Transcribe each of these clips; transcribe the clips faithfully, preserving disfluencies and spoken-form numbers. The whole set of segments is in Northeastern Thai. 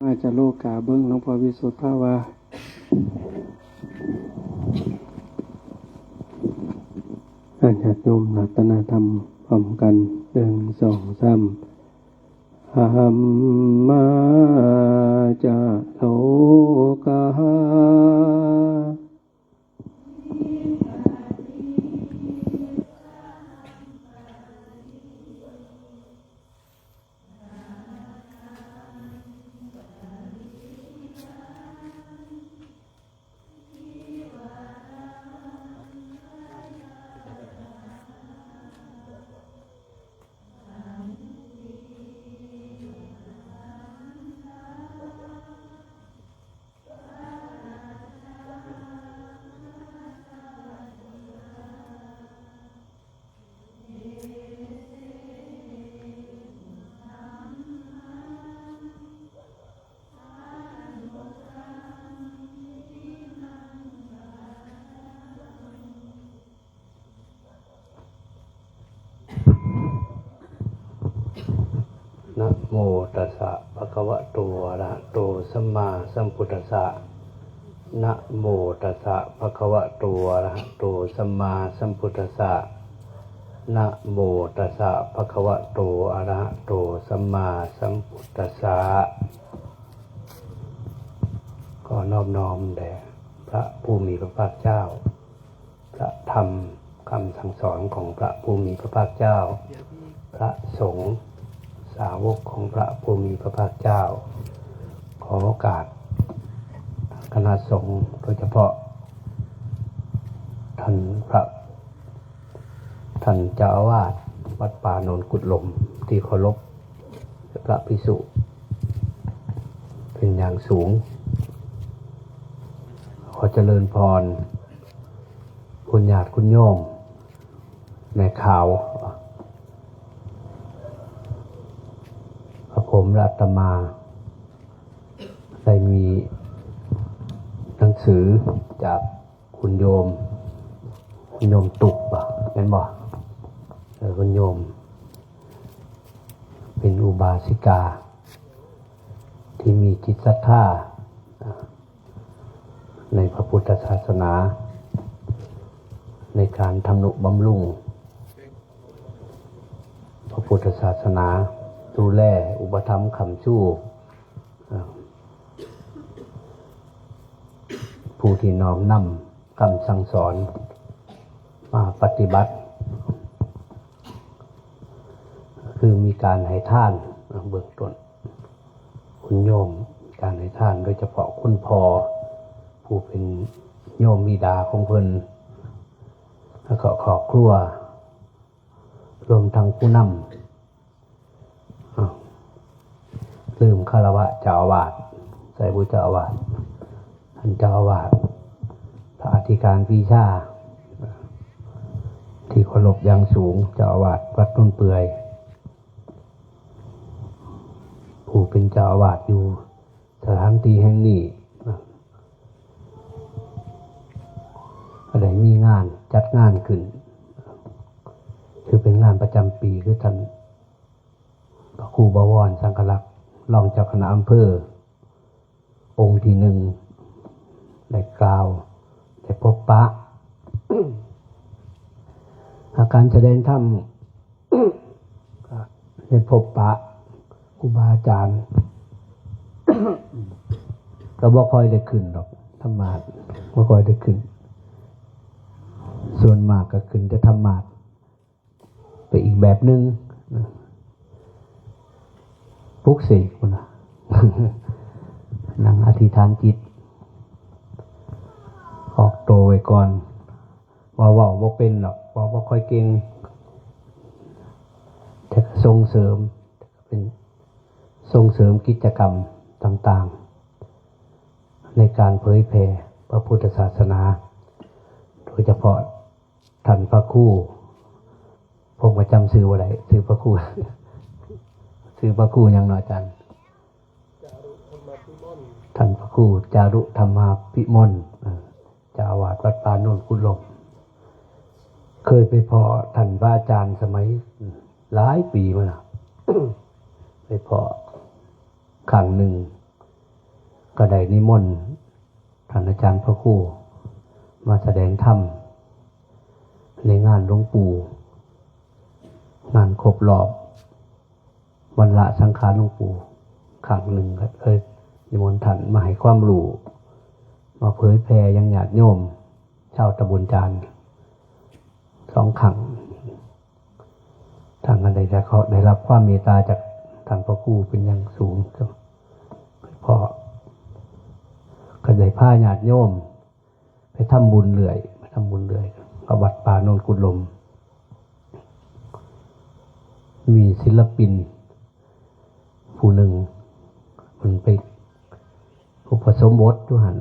มาจะโลกาเบิ่งหลวงพ่อวิสุทธาวา อาญาติโยมรัตนธรรมพร้อมกัน หนึ่ง สอง สาม ธัมมาจะโลกา นะโมตัสสะภะคะวะโต อะระหะโต สัมมาสัมพุทธัสสะ นะโมตัสสะภะคะวะโต อะระหะโต สัมมาสัมพุทธัสสะ นะโมตัสสะภะคะวะโต อะระหะโต สัมมาสัมพุทธัสสะ ขอนอบน้อมแด่พระผู้มีพระภาคเจ้า พระธรรมคำสั่งสอนของพระผู้มีพระภาคเจ้า พระสงฆ์สาวกของพระผู้มีพระภาคเจ้า ขอโอกาสคณะสงฆ์โดยเฉพาะท่านพระ ท่านเจ้าอาวาสวัดป่าโนนกุดลมที่เคารพ พระภิกษุเป็นอย่างสูง ขอเจริญพร คุณญาติคุณโยม แม่ขาว พระผมและอาตมา ได้มีหนังสือจากคุณโยม คุณโยมตุกบ่ แม่นบ่ เออ คุณโยม เป็นอุบาสิกา ที่มีจิตศรัทธา ในพระพุทธศาสนา ในการทำนุบำรุง พระพุทธศาสนา ดูแลอุปถัมภ์ค้ำชู อ่า ผู้ที่น้อมนำคำสั่งสอนมาปฏิบัติ คือมีการให้ทาน อ่า เบื้องต้น คุณโยม การให้ทาน โดยเฉพาะคุณพ่อ ผู้เป็นโยมบิดาของเพิ่น แล้วก็ครอบครัว รวมทั้งผู้นำ อ้าว ลืมคารวะเจ้าอาวาส ใส่ผู้เจ้าอาวาส ท่านเจ้าอาวาส พระอธิการปีชา ที่เคารพอย่างสูง เจ้าอาวาสวัดต้นเปื่อย ผู้เป็นเจ้าอาวาสอยู่สถานที่แห่งนี้ ก็ได้มีงานจัดงานขึ้น คือเป็นงานประจำปี คือท่านพระครูบวรสังฆลักษณ์ รองเจ้าคณะอำเภอ องค์ที่หนึ่ง ได้กล่าว ได้พบปะ อาการแสดงธรรม ก็ได้พบปะครูบาอาจารย์ ก็บ่ค่อยได้ขึ้นดอก ธรรมาสน์ บ่ค่อยได้ขึ้น ส่วนมากก็ขึ้นแต่ธรรมาสน์ ไปอีกแบบหนึ่ง ปลุกเสกพุ้นน่ะ นั่งอธิษฐานจิต ออกตัวไว้ก่อน ว่าเว้าบ่เป็นดอก เว้าบ่ค่อยเก่ง แต่ก็ส่งเสริม เป็นส่งเสริมกิจกรรมต่างๆ ในการเผยแผ่พระพุทธศาสนา โดยเฉพาะท่านพระครู ผมก็จำชื่อบ่ได้ ชื่อพระครู ชื่อพระครูหยังเนาะอาจารย์ ท่านพระครูจารุธรรมาภิมล เอ่อ เจ้าอาวาสวัดป่าโนนกุดลม เคยไปพ้อท่านพระอาจารย์สมัยหลายปีมาแล้ว ไปพ้อครั้งหนึ่ง ก็ได้นิมนต์ท่านอาจารย์พระครูมาแสดงธรรมในงานหลวงปู่ งานครบรอบวันละสังขารหลวงปู่ครั้งหนึ่งครับ เอ้ย นิมนต์ท่านมาให้ความรู้ มาเผยแผ่ยังญาติโยมชาวตำบลจานสองครั้ง ท่านก็ได้รับความเมตตาจากท่านพระครูเป็นอย่างสูง เพราะก็ได้พาญาติโยมไปทำบุญเรื่อย ไปทำบุญเรื่อยกับวัดป่าโนนกุดลม มีศิลปินผู้หนึ่ง มันไปอุปสมบทอยู่หั่น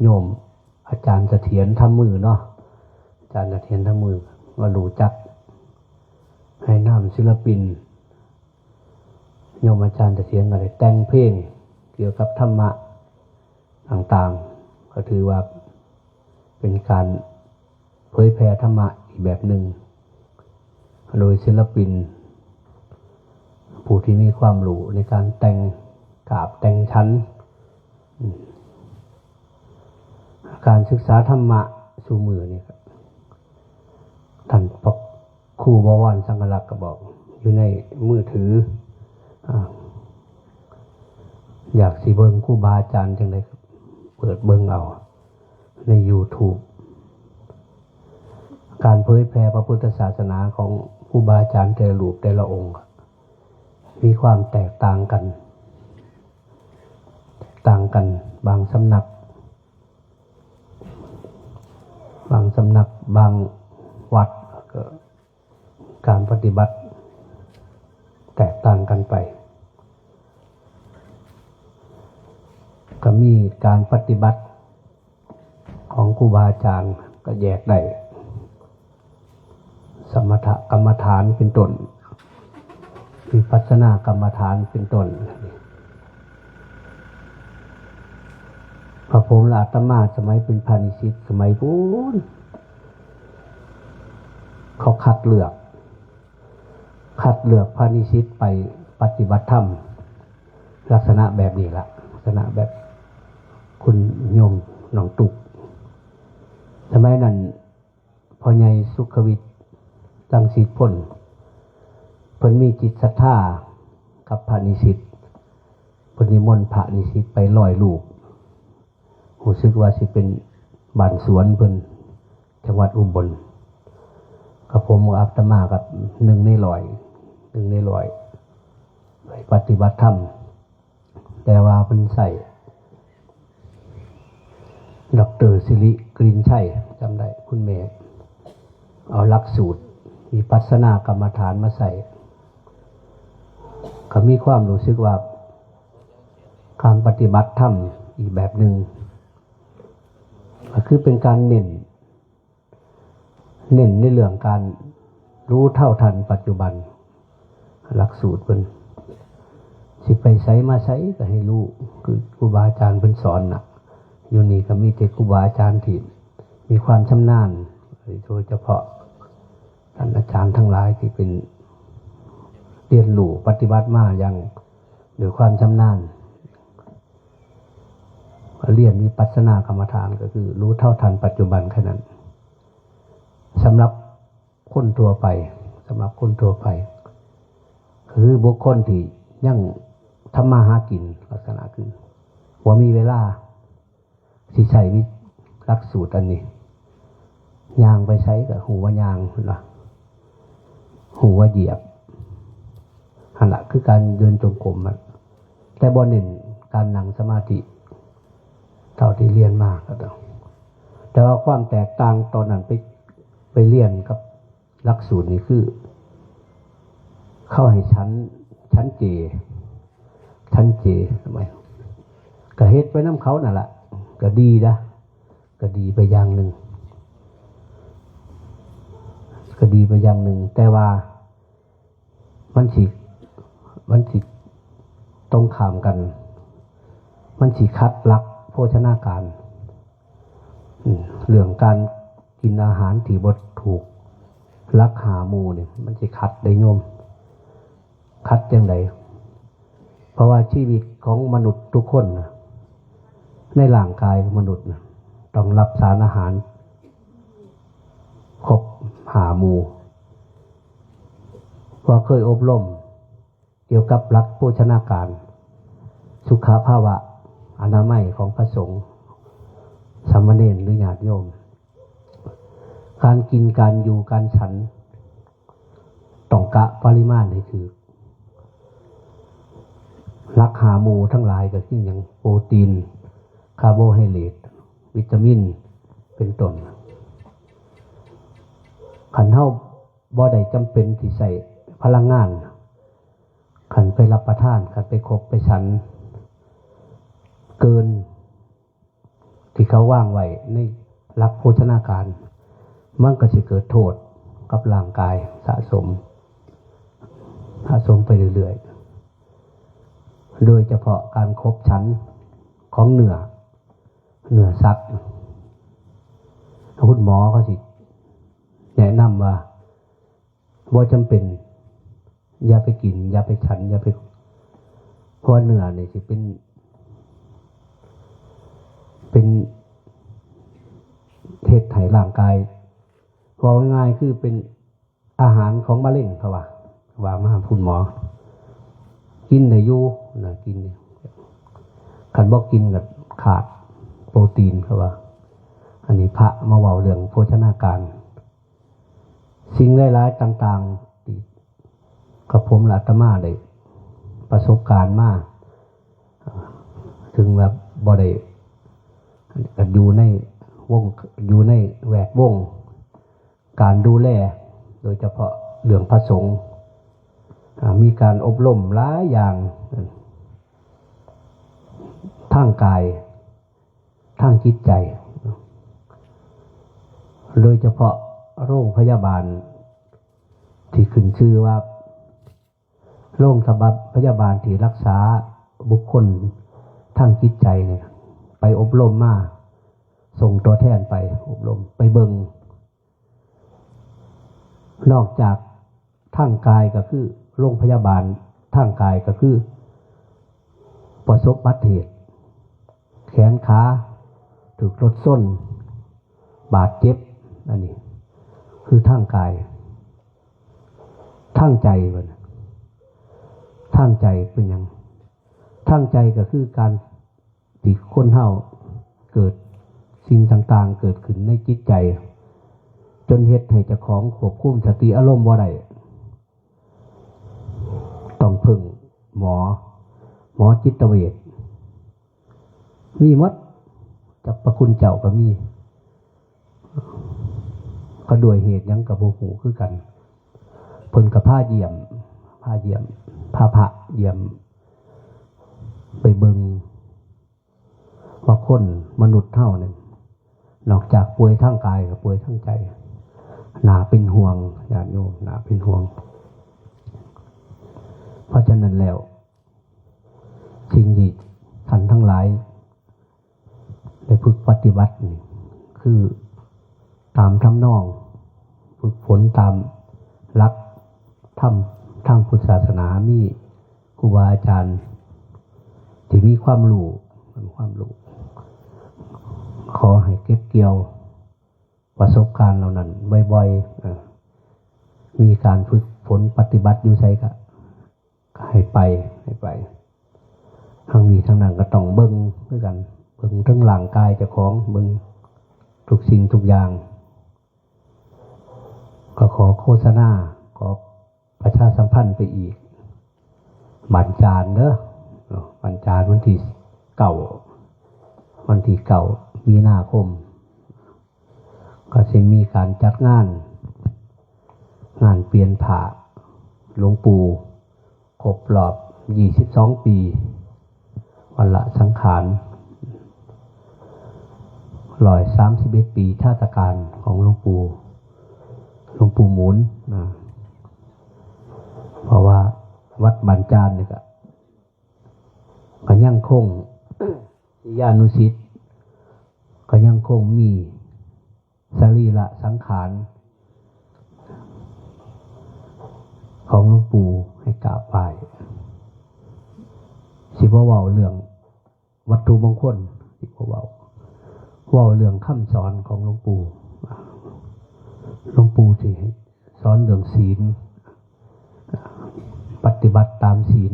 โยมอาจารย์เสถียรธรรมมือเนาะ อาจารย์เสถียรธรรมมือก็รู้จัก ให้นามศิลปิน โยมอาจารย์เสถียรก็ได้แต่งเพลงเกี่ยวกับธรรมะต่างๆ ก็ถือว่าเป็นการเผยแผ่ธรรมะอีกแบบหนึ่ง โดยศิลปิน ผู้ที่มีความรู้ในการแต่งกาบแต่งฉัน การศึกษาธรรมะสู่มื้อนี่ ท่านพระครูบวรสังฆลักษณ์ก็บอก อยู่ในมือถือ อ่า อยากสิเบิ่งครูบาอาจารย์จังได๋ เปิดเบิ่งเอาใน YouTube การเผยแผ่พระพุทธศาสนาของครูบาอาจารย์แต่ละรูปแต่ละองค์ มีความแตกต่างกัน แตกต่างกัน บางสำนัก บางสำนัก บางวัดก็การปฏิบัติแตกต่างกันไป ก็มีการปฏิบัติของครูบาอาจารย์ก็แยกได้ สมถกรรมฐานเป็นต้น วิปัสสนากรรมฐานเป็นต้น พระผมและอาตมาสมัยเป็นพระนิสิตสมัยพู้น เขาคัดเลือก คัดเลือกพระนิสิตไปปฏิบัติธรรม ลักษณะแบบนี้ละ ลักษณะแบบคุณโยมหนองตุก สมัยนั้น พ่อใหญ่สุขวิทย์ รังสิพล เพิ่นมีจิตศรัทธากับพระนิสิต เพิ่นนิมนต์พระนิสิตไปร้อยรูป รู้สึกว่าสิเป็นบ้านสวนเพิ่น จังหวัดอุบล กับผมกับอาตมากับหนึ่งในร้อย หนึ่งในร้อย ไปปฏิบัติธรรม แต่ว่าเพิ่นใช้ ด็อกเตอร์สิริกลินชัย จำได้ คุณแม่ เอาหลักสูตรวิปัสสนากรรมฐานมาใช้ ก็มีความรู้สึกว่า การปฏิบัติธรรมอีกแบบหนึ่ง ก็คือเป็นการเน้น เน้นในเรื่องการรู้เท่าทันปัจจุบัน หลักสูตรเพิ่น สิไปไสมาไสก็ให้รู้ คือครูบาอาจารย์เพิ่นสอนน่ะ อยู่นี่ก็มีแต่ครูบาอาจารย์ที่มีความชำนาญ โดยเฉพาะท่านอาจารย์ทั้งหลายที่เป็นเรียนรู้ปฏิบัติมาอย่างด้วยความชำนาญ เรียนวิปัสสนากรรมฐานก็คือรู้เท่าทันปัจจุบันแค่นั้น สำหรับคนทั่วไป สำหรับคนทั่วไป คือบุคคลที่ยังทำมาหากิน ลักษณะคือบ่มีเวลาสิใช้วิหลักสูตรอันนี้ ย่างไปไสก็ฮู้ว่าย่าง เพิ่นว่า ฮู้ว่าเหยียบ หั่นละคือการเดินจงกรมอะ แต่บ่เน้นการนั่งสมาธิ เท่าที่เรียนมาก็ต้อง แต่ว่าความแตกต่างตอนนั้นไป ไปเรียนกับหลักสูตรนี่คือ เขาให้ฉัน ฉันเจ ฉันเจ ทำไม ก็เฮ็ดไปนำเขานั่นล่ะ ก็ดีนะ ก็ดีไปอย่างหนึ่ง ก็ดีไปอย่างหนึ่ง แต่ว่ามันสิ มันสิตรงข้ามกัน มันสิขัดหลักโภชนาการ อืม เรื่องการกินอาหารที่บ่ถูกหลักห้าหมู่นี่ มันสิขัดได้โยม ขัดจังใด เพราะว่าชีวิตของมนุษย์ทุกคนน่ะ ในร่างกายของมนุษย์นะต้องรับสารอาหารครบห้าหมู่ เพราะเคยอบรมเกี่ยวกับหลักโภชนาการ สุขภาวะอนามัยของพระสงฆ์ สามเณรหรือญาติโยม การกินการอยู่การฉัน ต้องกะปริมาณให้ถืก หลักห้าหมู่ทั้งหลายก็คืออย่างโปรตีน คาร์โบไฮเดรต วิตามิน เป็นต้น คันเฮาบ่ได้จำเป็นที่ใช้พลังงาน คันไปรับประทาน คันไปคบไปฉัน เกินที่เขาวางไว้ในหลักโภชนาการ มันก็สิเกิดโทษกับร่างกายสะสม สะสมไปเรื่อยๆ โดยเฉพาะการคบฉันของเนื้อ เนื้อสัตว์ คุณหมอเขาสิแนะนำว่า บ่จำเป็น อย่าไปกิน อย่าไปฉัน อย่าไป เพราะว่าเนื้อนี่สิเป็น เป็นเฮ็ดให้ร่างกาย เว้าง่ายๆ คือเป็นอาหารของมะเร็ง เขาว่า ว่ามาคุณหมอ กินได้อยู่นะ กินได้ คันบ่กินก็ขาดโปรตีน เขาว่า อันนี้พระมาเว้าเรื่องโภชนาการ สิ่งหลายๆต่างๆที่กับผมและอาตมาได้ประสบการณ์มา ถึงว่าบ่ได้อยู่ในวง อยู่ในแวดวงการดูแล โดยเฉพาะเรื่องพระสงฆ์ อ่า มีการอบรมหลายอย่าง ทางกาย ทางจิตใจ โดยเฉพาะโรงพยาบาลที่ขึ้นชื่อว่า โรงพยาบาลที่รักษาบุคคลทางจิตใจเนี่ย ไปอบรมมา ส่งตัวแทนไปอบรม ไปเบิ่ง นอกจากทางกายก็คือโรงพยาบาล ทางกายก็คือประสบอุบัติเหตุ แขนขาถูกรถชน บาดเจ็บ อันนี้คือทางกาย ทางใจบัดนี้ ทางใจเป็นหยัง ทางใจก็คือการที่คนเฮาเกิดสิ่งต่างๆ เกิดขึ้นในจิตใจ จนเฮ็ดให้เจ้าของควบคุมสติอารมณ์บ่ได้ ต้องพึ่งหมอ หมอจิตเวช มีหมด จักพระคุณเจ้าก็มี ก็ด้วยเหตุหยังก็บ่ฮู้คือกัน เพิ่นก็พาเยี่ยม พาเยี่ยม พาพระเยี่ยม ไปเบิ่งว่าคนมนุษย์เฮาเนี่ย นอกจากป่วยทางกายก็ป่วยทางใจ น่าเป็นห่วง ญาติโยม น่าเป็นห่วง เพราะฉะนั้นแล้ว สิ่งที่ท่านทั้งหลาย ได้ฝึกปฏิบัตินี่ คือตามทำนอง ฝึกฝนตามหลักธรรมทางพุทธศาสนา มีครูบาอาจารย์ที่มีความรู้ มีความรู้ ขอให้เก็บเกี่ยวประสบการณ์เหล่านั้นบ่อยๆ เอ่อ มีการฝึกฝนปฏิบัติอยู่ไสก็ให้ไป ให้ไป ทั้งนี้ทั้งนั้นก็ต้องเบิ่งคือกัน เบิ่งทั้งร่างกายเจ้าของ เบิ่งทุกสิ่งทุกอย่าง ก็ขอโฆษณา ขอประชาสัมพันธ์ไปอีก บันจานเด้อ บันจานวันที่เก้า วันที่เก้า มีนาคม ก็สิมีการจัดงาน งานเปลี่ยนผ้าหลวงปู่ ครบรอบ ยี่สิบสอง ปี วันละสังขาร ร้อยสามสิบเอ็ด ปีชาตการของหลวงปู่ หลวงปู่หมุนนะ เพราะว่าวัดบันจานนี่ก็ ก็ยังคง ศิษยานุศิษย์ ก็ยังคงมีสรีระสังขาร ของหลวงปู่ให้กราบไหว้ สิบ่เว้าเรื่องวัตถุมงคล ที่เว้า เว้าเรื่องคำสอนของหลวงปู่ หลวงปู่ที่สอนเรื่องศีล ปฏิบัติตามศีล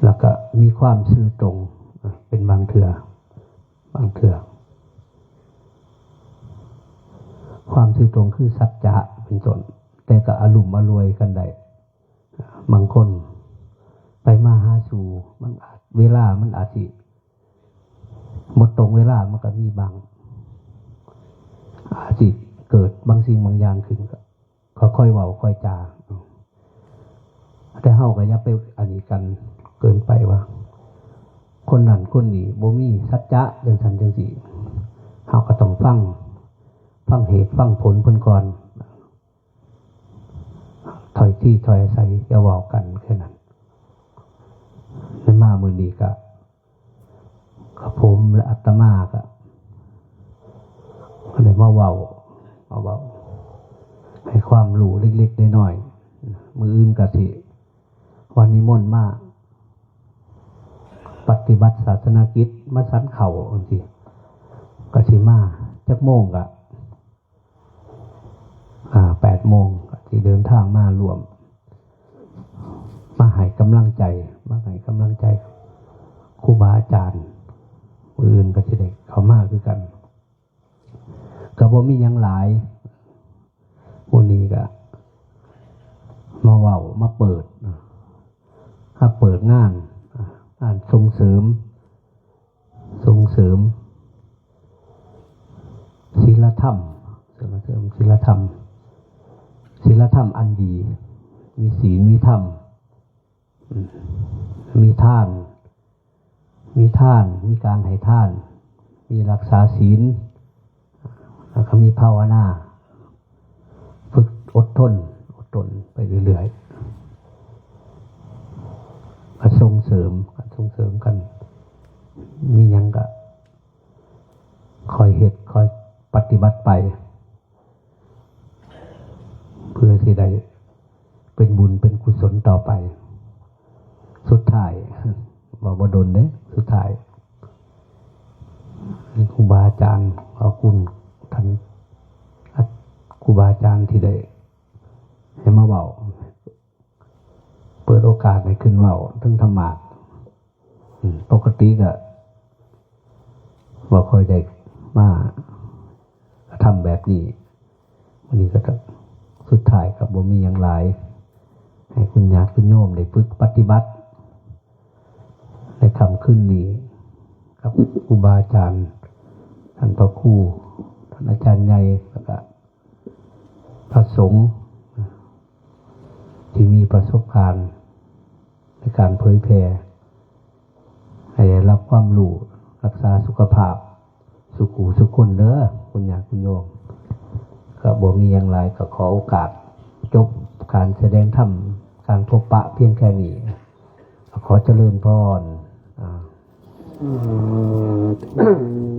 แล้วก็มีความซื่อตรง เป็นบางเทื่อ บางเทื่อ ความซื่อตรงคือสัจจะเป็นต้น แต่ก็อลุ่มอล่วยกันได้ บางคนไปมาหาสู่ มันอาจ เวลามันอาจสิหมดตรงเวลา มันก็มีบาง อาจสิเกิดบางสิ่งบางอย่างขึ้น ก็ค่อยๆเว้าค่อยจา แต่เฮาก็อย่าไปอันนี้กันเกินไปว่า คนนั้นคนนี้บ่มีสัจจะจังซั่นจังซี่ เฮาก็ต้องฟัง ฟังเหตุฟังผลเพิ่นก่อน ถ้อยทีถ้อยอาศัย อย่าเว้ากันแค่นั้น ในมามื้อนี้ก็ กับผมและอาตมาก็ ก็เลยมาเว้า มาเว้า ให้ความรู้เล็กๆน้อยๆ มื้ออื่นก็สิ วันนิมนต์มา ปฏิบัติศาสนกิจ มาฉันข้าวจังซี่ ก็สิมา จักโมงก็ อ่า แปดโมง ก็สิเดินทางมาร่วม มาให้กำลังใจ มาให้กำลังใจ ครูบาอาจารย์ มื้ออื่นก็สิได้เข้ามาคือกัน ก็บ่มีหยังหลาย มื้อนี้ก็มาเว้า มาเปิด มาเปิดงาน งานส่งเสริม ส่งเสริม ศีลธรรม ส่งเสริมศีลธรรม ศีลธรรมอันดี มีศีล มีธรรม อืม มีทาน มีทาน มีการให้ทาน มีรักษาศีล แล้วก็มีภาวนา ฝึกอดทน อดทนไปเรื่อยๆ ก็ส่งเสริมกัน ส่งเสริมกัน มีหยังก็ค่อยเฮ็ด ค่อยปฏิบัติไป เพื่อสิได้เป็นบุญเป็นกุศลต่อไป สุดท้าย ว่าบ่ดนเด้ สุดท้าย ครูบาอาจารย์ ขอบคุณท่าน ครูบาอาจารย์ที่ได้ให้มาเว้า เปิดโอกาสให้ขึ้นเว้าเรื่องธรรมะ อืม ปกติก็บ่ค่อยได้มากระทำแบบนี้ มื้อนี้ก็ต้อง สุดท้ายก็บ่มีหยังหลาย ให้คุณญาติคุณโยมได้ฝึกปฏิบัติ ในค่ำคืนนี้ กับครูบาอาจารย์ ท่านพระครู ท่านอาจารย์ใหญ่ แล้วก็พระสงฆ์ ที่มีประสบการณ์ในการเผยแผ่ ให้ได้รับความรู้ รักษาสุขภาพ สุขูสุขคนเด้อ คุณญาติคุณโยม ก็บ่มีหยังหลาย ก็ขอโอกาสจบการแสดงธรรม การพบปะเพียงแค่นี้ ขอเจริญพร อ่า สาธุ